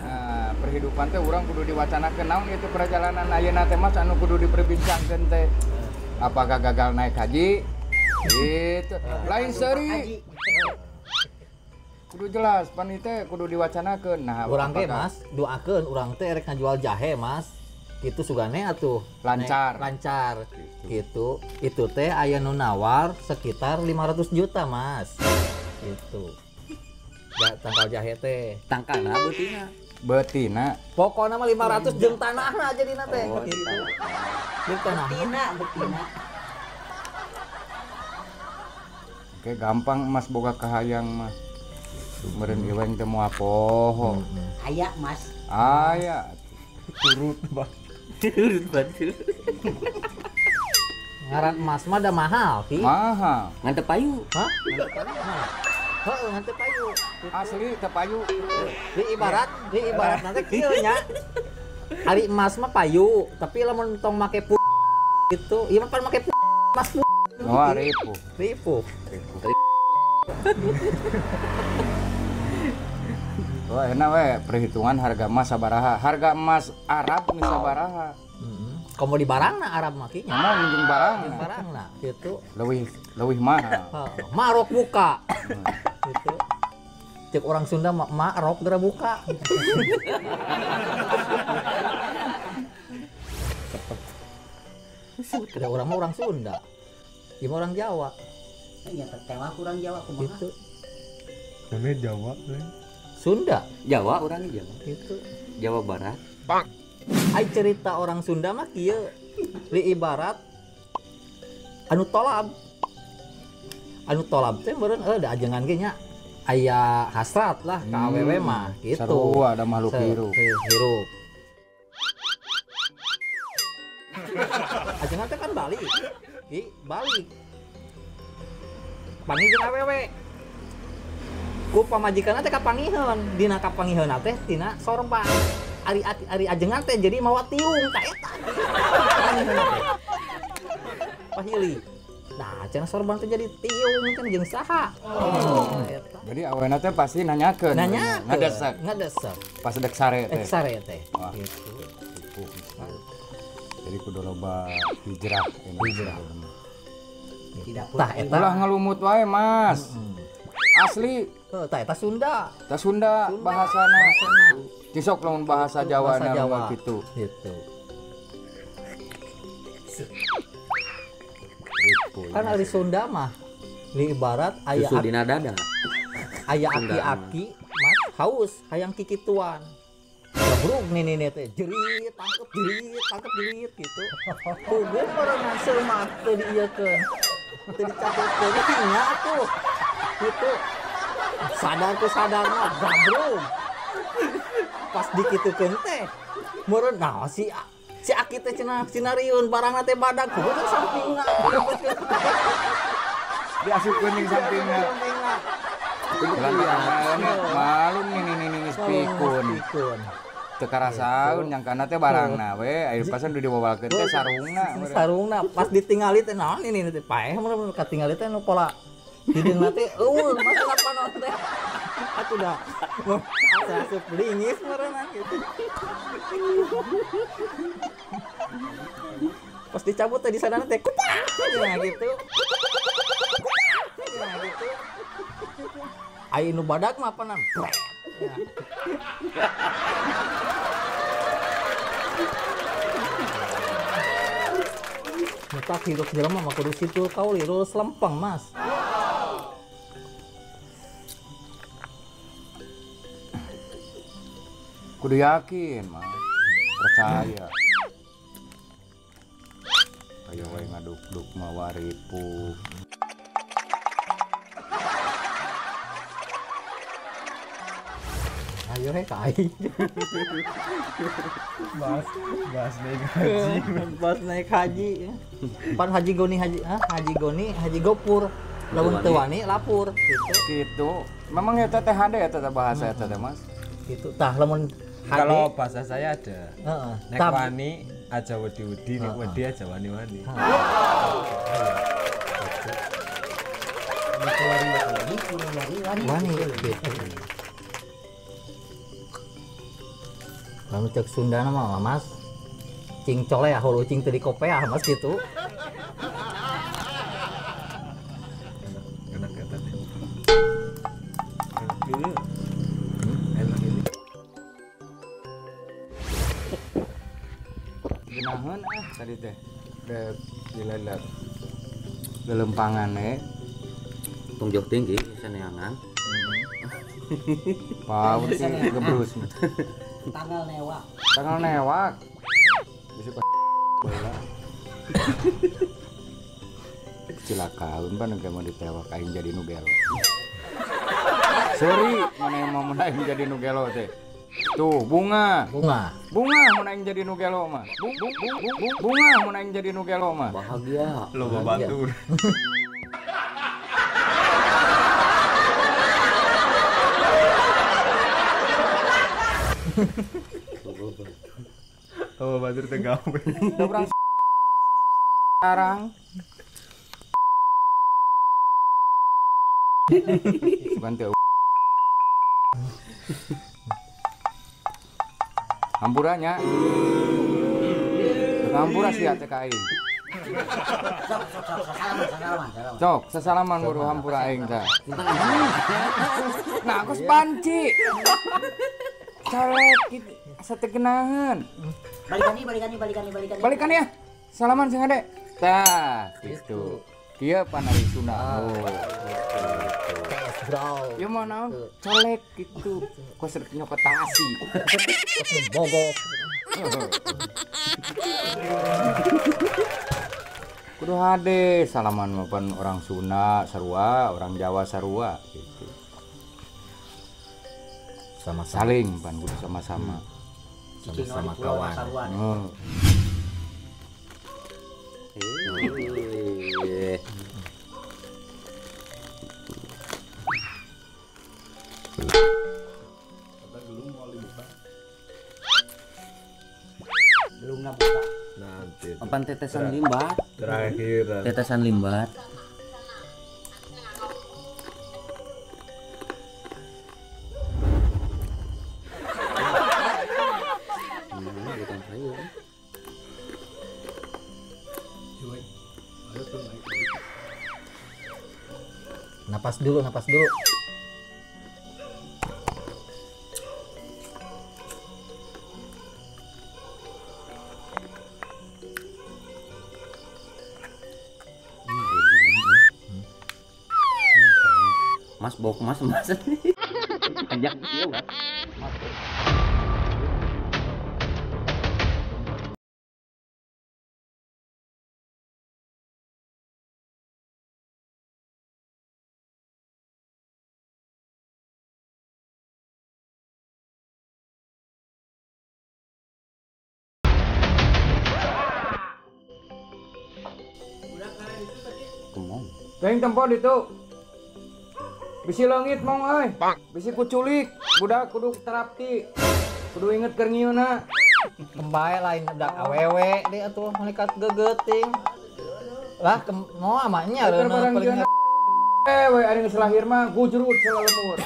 Nah, perhidupan teh urang kudu diwacanakeun naon itu perjalanan ayeuna teh Mas anu kudu diperbincangkeun teh. Apakah gagal naik haji? Gitu. Lain seuri. Kudu jelas pan ieu teh kudu diwacanakeun. Nah, urang ge Mas, doakeun urang teh rek ngajual jahe Mas. Gitu sugane atuh. Lancar. Lancar. Gitu. Itu teh aya nu nawar sekitar 500 juta Mas. Gitu. Ya, tangkal jahe teh. Tangkalna beutina. Betina. Pokokna mah 500 jeung tanahna jadina teh. Oh, gitu. Jeung tanah. Betina, betina. Oke, gampang Mas boga kahayang mah. Meureun iweng teh moal poho. Aya Mas. Aya. Turut bah. Turut batu. Ngaran emas mah da mahal, Ki. Mahal. Ngan teu payu. Hah? Heeh, ngan teu payu. Asli teu payu. Di ibarat nanti kieu nya. Ari emas mah payu, tapi lamun tong make pu gitu, ieu mah pan make pu mas pu. Oh, ripuh. Ripuh. Wah, enak we perhitungan harga emas sabaraha. Harga emas Arab geus sabaraha. Heeh. Komo di barangna Arab mah ki nya. Mah jeung barangna. Jeung barangna gitu. Leuwih mahal. Heeh. Marok buka. Gitu. Cek orang Sunda mah marok geura buka. Ada orang mah orang Sunda. Ieu mah orang Jawa. Nya tertewa kurang Jawa kumaha. Gitu. Mana Jawa teh? Sunda, Jawa orangnya Jawa. Gitu. Jawa Barat. Bang. Ai cerita orang Sunda mah kieu. Li ibarat anu tolab. Anu tolab teh meureun da ajengan ge nya aya hasrat lah ka awewe mah gitu. Seru ada makhluk hirup. Hirup. Ajengan teh kan balik. Ki balik. Panggih jeung awewe. Ku pamajikanna teh kapangiheun, dina kapangiheunna teh tina sorban. Ari ajengan teh jadi mawa tiung ka eta. Kapangiheunna teh. Pahili. Nah, cenah sorban teh jadi tiung kan jeung saha. Oh, eta. Jadi awena teh pasti nanyakeun. Nanyakeun. Ngadesek. Ngadesek. Pas dek sare teh. Dek sare teh. Gitu. Jadi kudu loba hijrah. Hijrah. Tidak tah eta. Ulah ngelumut wae, Mas. Asli. Tah eta Sunda. Tah Sunda bahasana. Cisok lamun bahasa Jawa na mah kitu. Gitu. Kan ari Sunda mah di ibarat aya susu dina dada. Aya aki-aki Mas haus hayang kikituan. Gabrug nini teh jerit tangkep jerit gitu. Kudu meureun seumah teu diieukeun. Teu dicabutkeun nya atuh. Gitu. Sadar ku sadarna gabrug. Pas dikitukeun teh meureun nah si aki teh cenah sinariun barangna teh badag kudu teh sampingna. Diasupkeun jeung sampingna. Malum nini geus pikun. Teu karasaeun nyangkana teh barangna we, aya pasan dibawakeun teh sarungna. Sarungna pas ditingali teh naon ini teh paeh mun katingali teh nu pola hideungna teh eueuh masa panon teh. Atuh da asa asup lingis meureunna gitu. Pas dicabut teh di sana teh kupak ya gitu. Ya gitu. Ai nu badag mah panan. Ya. Mutak hirup jelema mah kudu situ kauli lurus lempeng, Mas. Kudu yakin, Mas. Percaya. Ayo we ngaduk-duk mawa ripuh. Ayo he ka aing. Bahas naik haji. Bahas naik haji. Pan haji goni haji, ah haji goni haji gopur. Lamun teu wani lapur gitu. Gitu. Memang eta teh hade eta teh bahasa eta teh, Mas. Gitu. Tah lamun hade. Kalau bahasa saya ada. Heeh. Nek wani aja wedi-wedi, nek wedi aja wani-wani. Nek wani wani, wani. Wani gitu. Lalu cek Sunda mah Mas cing coleh hulu cing teu dikopeah Mas gitu. Enak eta teh. Enak ini. Enak ini. Geunaheun ah tadi teh. Dek dilelet. Lelempangan we. Tong jauh tinggi saneangan. Paur sih gebrus. Tanggal newak. Tanggal newak. Bisa bola. Cilakaun pan engke mau ditewak aing jadi nu gelo. Sorry, mana yang mau aing jadi nu gelo teh. Tuh, bunga. Bunga. Bunga mun aing jadi nu gelo mah. Bunga mun aing jadi nu gelo mah. Bahagia. Loba batur. Loba batur teh gawe. Urang sekarang. Bukan teh. Hampuranya. Hampura sia teh ka aing. Sok, sasalaman buru hampura aing teh. Nah, aku panci. Colek gitu, asa teu geunaheun. Balikan. Balikan ya. Salaman sing hade. Tah, gitu. Kieu pan ari Sunda. Oh. Ieu mah naon? Colek gitu. Kos rek nyokot tasi. Kos bogok. Kudu hade salaman mah pan orang Sunda sarua, orang Jawa sarua gitu. Sama-sama. Saling pan kudu sama-sama. Sama-sama kawan. Oh. Belum nabuka. Nanti. Apaan tetesan limbat? Terakhir. Tetesan limbat. Napas dulu, napas dulu. Mas bok mas mas. Panjang iya, Mas. Teuing tempo ditu. Bisi leungit mong euy. Bisi kuculik, budak kudu terapti. Kudu inget keur ngieuna. Kembae lain budak awewe deui atuh malikat geugeuting. Lah moal mah nya reuneuh paling we ari geus lahir mah gujrut salamur.